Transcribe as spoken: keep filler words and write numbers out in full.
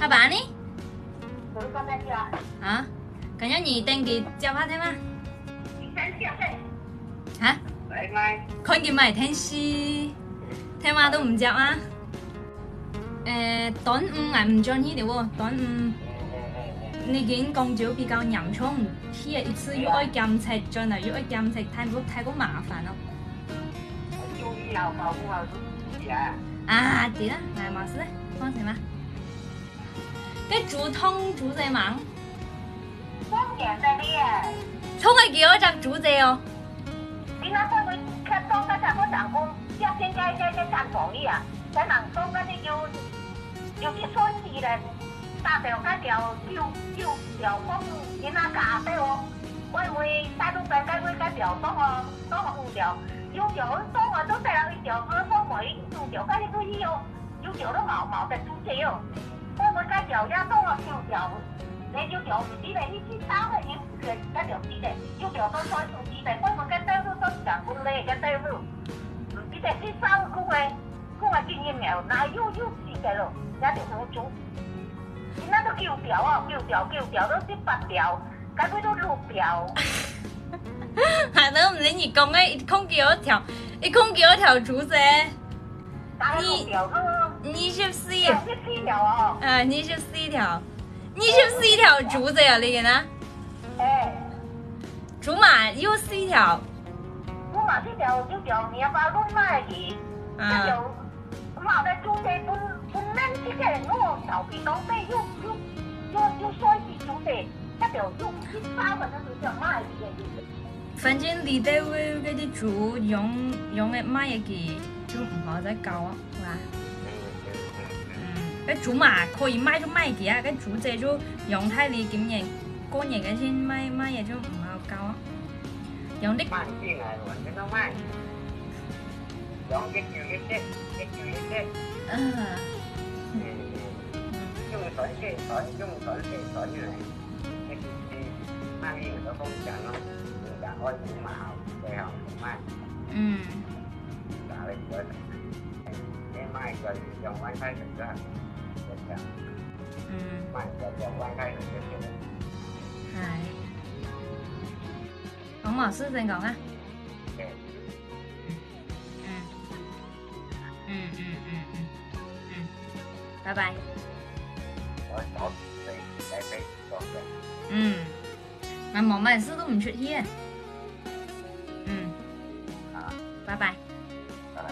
爸爸呢？啊？感覺你等佢接下電話。啊？看佢買電視，電話都毋接啊？誒，端午𠊎毋轉去了哦，端午。你已經講究比較嚴重，去了一次又愛檢測，轉來又愛檢測，太過太過麻煩了。注意好，保護好自己啊。啊，對啦，𠊎無事啦，放心啦。 該豬痛豬仔吂？當然个咧。痛个佢愛接豬仔哦。你若分佢較痛，較長，我想講，要先該該該看防疫啊，才能講該个有有去順利咧，打掉該條救救條講，你若假掉哦，會毋會大陸該該會該條講哦，講有條，有條講哦，都帶了一條，講無一定有條，該个可以哦。 有條都無，無得注射哦。我們該條也當了九條，你有條毋知咧，你去打个，你毋知該條知咧，有條都算毋知咧，我們該兜都算講過咧，該兜都毋知咧，去照顧个，顧个經驗了，哪有有事个咯，也就好做。你那都九條哦，九條九條都十八條，該會都六條。還能毋知你講个一共幾多條，一共幾多條豬仔？ 打了六條咯。二十四。二十四條哦。啊，二十四條，二十四條豬仔啊，你个呢？哎。豬嫲有四條。豬嫲四條，有條你要把論賣去，啊。那條嘛，那豬仔本本來這個我小便當費，又又又又算是豬仔，那條又是三個，那就叫賣去个。 反正這兜个該隻豬養養个賣个佢就毋好再搞啊，係吧？嗯，該豬嫲可以賣就賣佢啊，該豬仔就養大了，今年過年个時賣賣个就毋好搞啊。養的。賣進來，完全都賣。養一久一隻，一久一隻。嗯。嗯，嗯。用傳傳傳，用傳傳傳來。 那就是賣命都放假咯，人家愛豬嫲好，最好就賣。嗯。打了以後，你賣个兩萬塊錢就好，就這樣。嗯。賣个兩萬塊錢就行了。哎。講無事先講啊。對。嗯。嗯，嗯，嗯，嗯。嗯。拜拜。我早點睡，該睡。 嗯，𠊎無麼事都毋出去个。嗯，好，拜拜。拜拜。